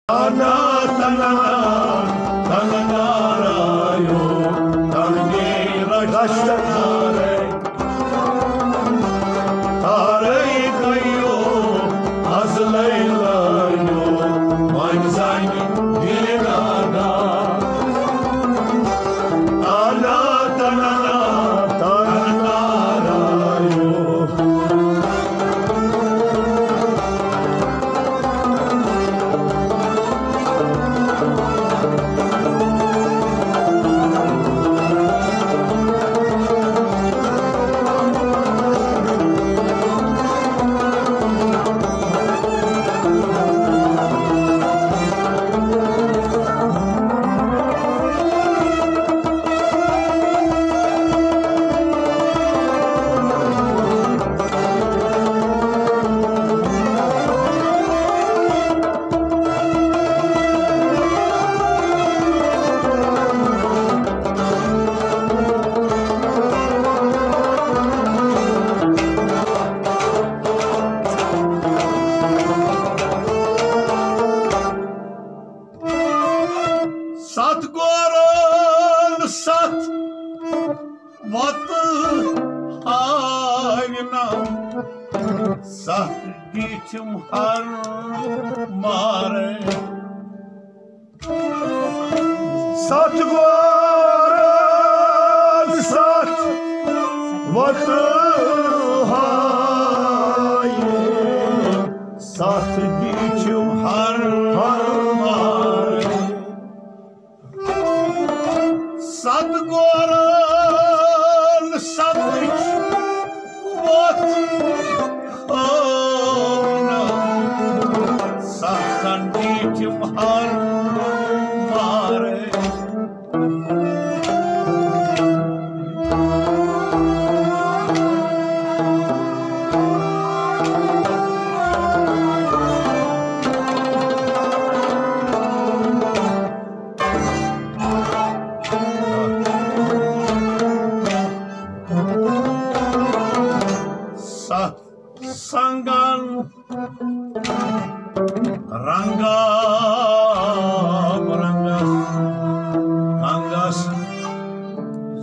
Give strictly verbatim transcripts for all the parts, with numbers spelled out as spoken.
تنا تنا تنا رايو تنگي رشتناري تاري گيو از ليلايو وانزاني دلنادا تنا تنا تنا رايو. ستھ گورن ستھ وتہٕ ہاوِ نم، ستھ ڈیٖٹھِم ہر مارے۔ ستھ گورن ستھ وتہٕ ہاوِ، ستھ ڈیٖٹھِم ہر ہر مارے۔ ست گورن ستٕچ وتھ ہٲونم، ستن ڈیٖٹھِم ہر مارے۔ ستھ سنگن رنگا برنگس کنگس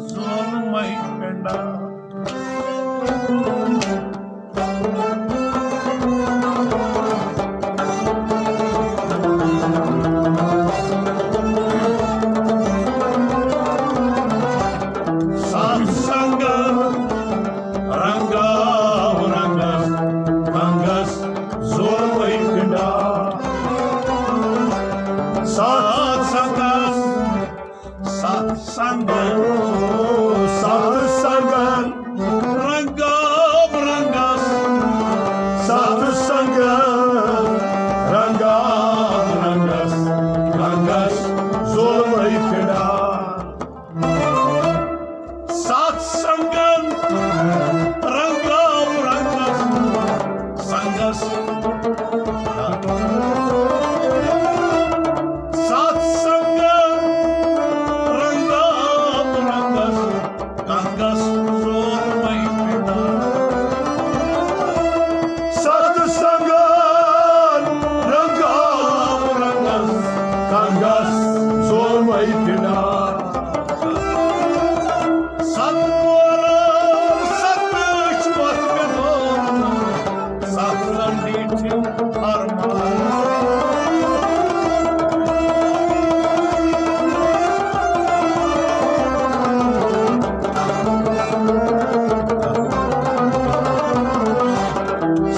ظلمے پنڈا۔ ستھ سنگن رنگا برنگس کنگس ظلمے پنڈا۔ ستھ سنگن ستھ سنگن، ستھ سنگن، رنگا برنگس، ستھ سنگن، رنگا برنگس، رنگس ظلمے پنڈا۔ ستھ سنگن، رنگا برنگس، سنگس۔ ستھ سنگن رنگا برنگس، کنگس ظلمے پنڈا۔ ستھ سنگن رنگا برنگس، کنگس ظلمے پنڈا۔ ست کورن ستھ چھِ وتھ پٮ۪ٹھ ہٲونم، ستھ زن ڈیٖٹھِم ہر مارے۔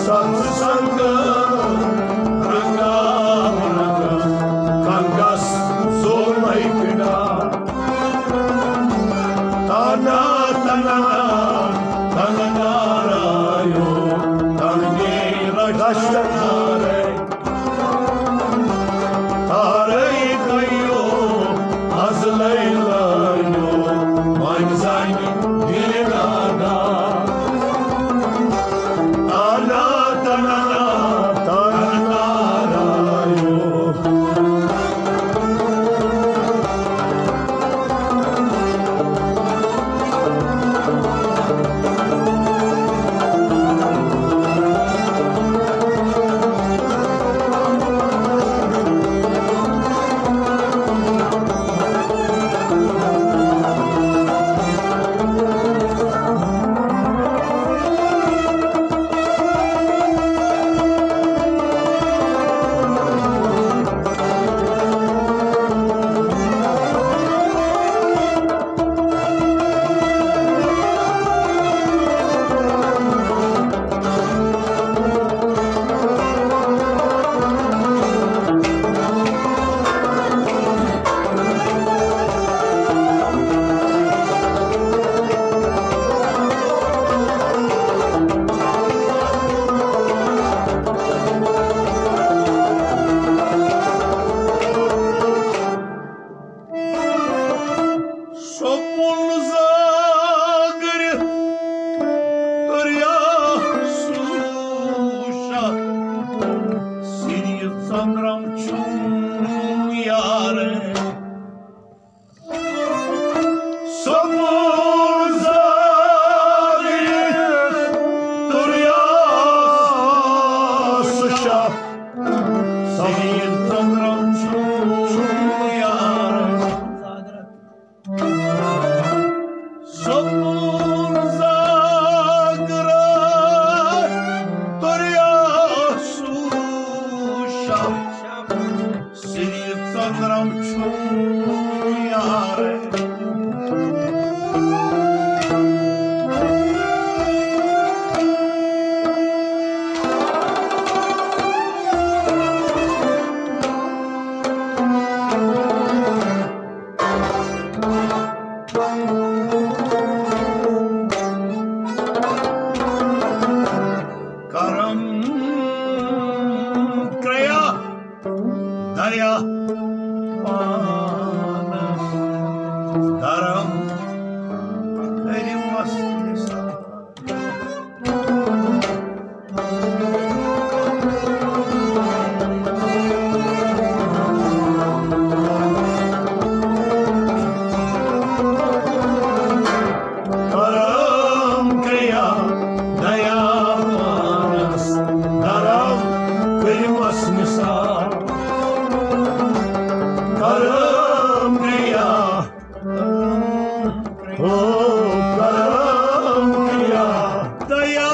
ستھ سنگن رنگا برنگس، کنگس ظلمے پنڈا۔ تنا پانس درم کٔرمس نثار۔ کرم کریا دیا پانس درم کٔرمس نثار۔ کرم کریا، او کرم کریا دیا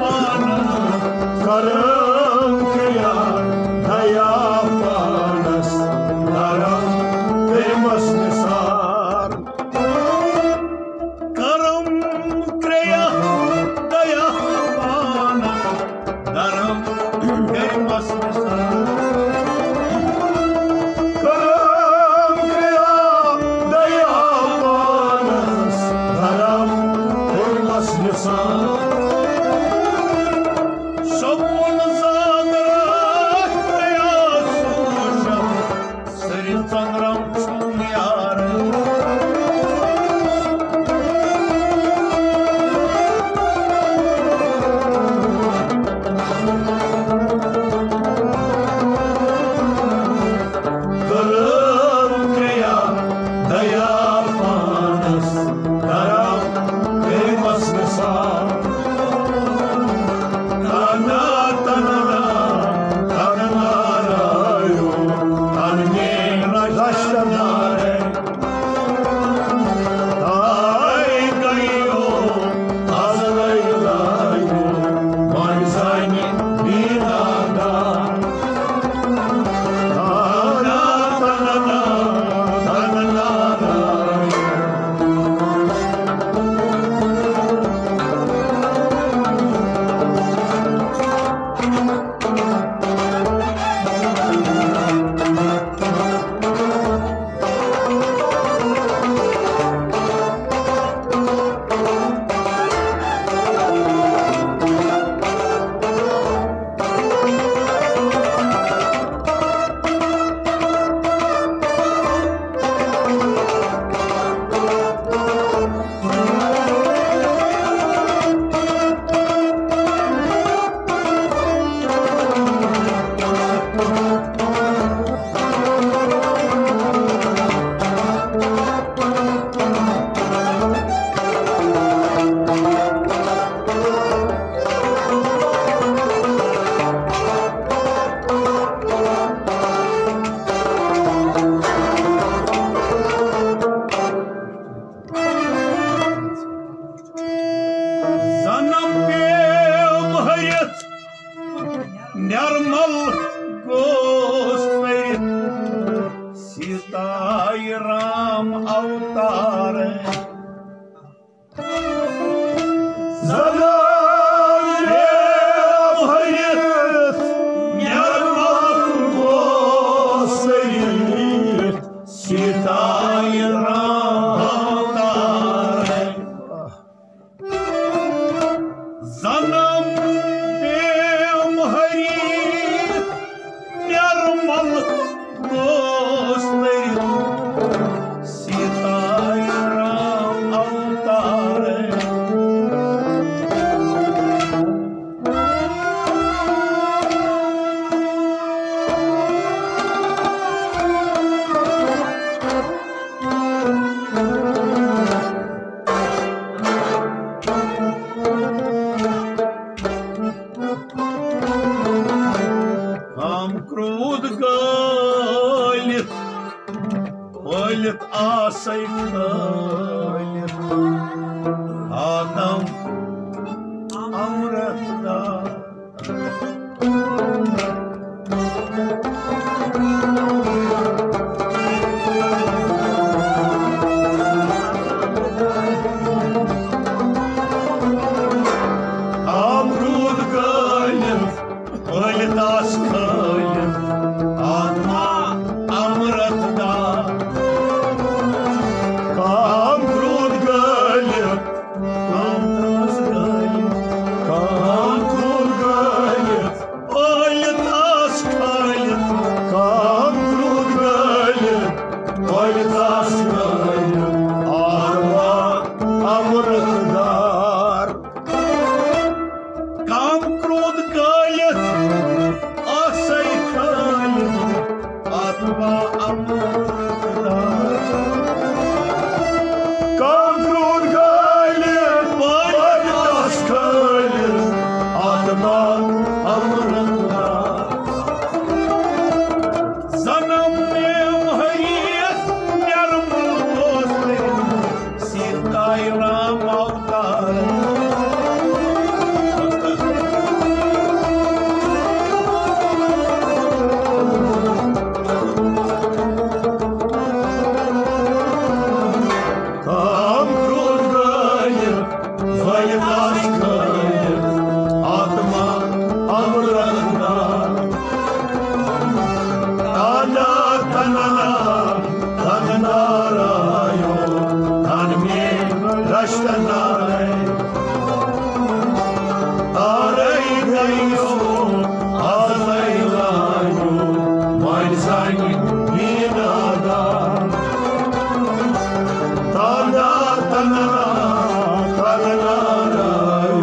پانس۔ کرم کریا دیا پانس درم کٔرمس نثار۔ کرم کریا دیا پانس درم کٔرمس نثار۔ کرم کریا دیا پانس درم کٔرمس نثار۔ سکون زاد راتھ کریا سوشم سری ژندرم چھُم یار۔ کرم کریا دیا پانس درم کٔرمس نثار۔ تنا تنا تنا راو تن میں رشتہ دار۔ آی گیو، آز لایو، ماے زانہِ بینا دار۔ آ، نا، تنا، نا، تنا، نا، نا۔ زنم پیوم ہرِتھ نرمل گوس تٔرِتھ سیتایہِ رام اوتار۔ زنان پیوم ہرِتھ نرمل گوس تٔرِتھ سیتایہِ رام اوتار۔ زنم پیوم ہرِتھ نرمل گوس تٔرِتھ سیتایہِ رام اوتار۔ کام کرودھ گٲلِتھ، پھٲلِتھ آسے کھٲلِتھ آدم امرت دار۔ آمرود گٲلِتھ، پھٲلِتھ آس کھٲلِتھ آتما امرت دار۔ آمرود گٲلِتھ، تن دارایو، تن مے رشتہ دارے۔ تارے گئیو، آزے لایو، وۄنۍ زنگ مینا دار۔ تادا تنہا، تن دارایو۔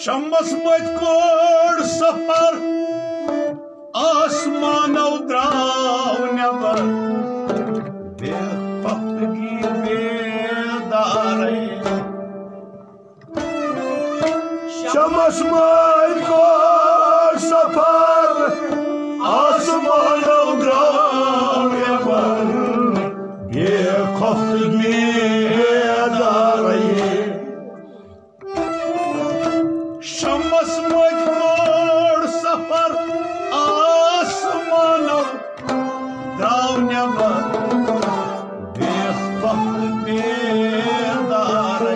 شمس مٔتۍ کوٚر سفر، آسمانو درٛاو نٮ۪بر، بے خۄفتگی بیدارے۔ شمس مٔتۍ کوٚر سفر، آسمانو درٛاو نٮ۪بر، بے خۄفتگی بیدارے۔ شمس مٔتۍ کوٚر سفر، آسمانو درٛاو نٮ۪بر، بے خۄفت بیدارے۔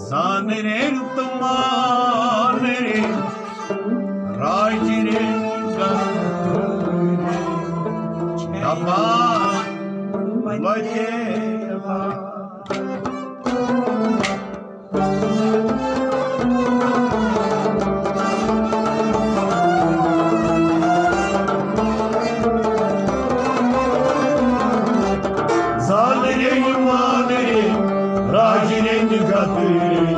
زانرین تہٕ مانرین، راجرین گرین، دپان وتیوان۔ زانرین مانرین، راجرین گترین،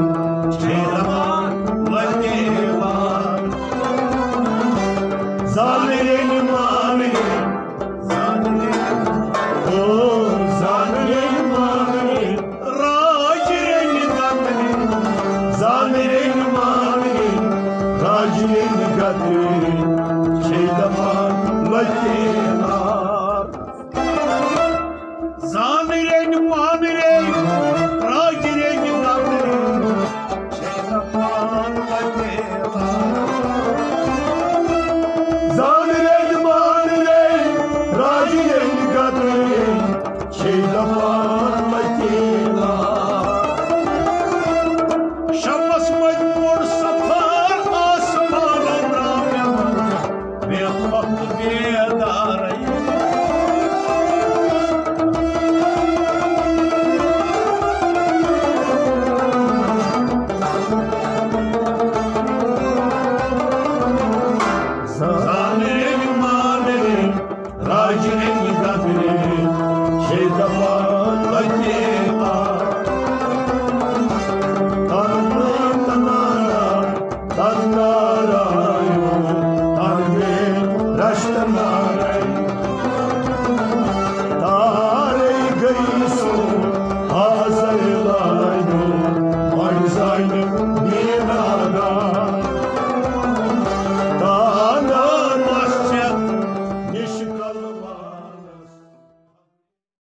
چھے دپان وتیوان۔ زانرین مانرین، او زانرین مانرین، راجرین گترین۔ زانرین مانرین، راجرین گترین۔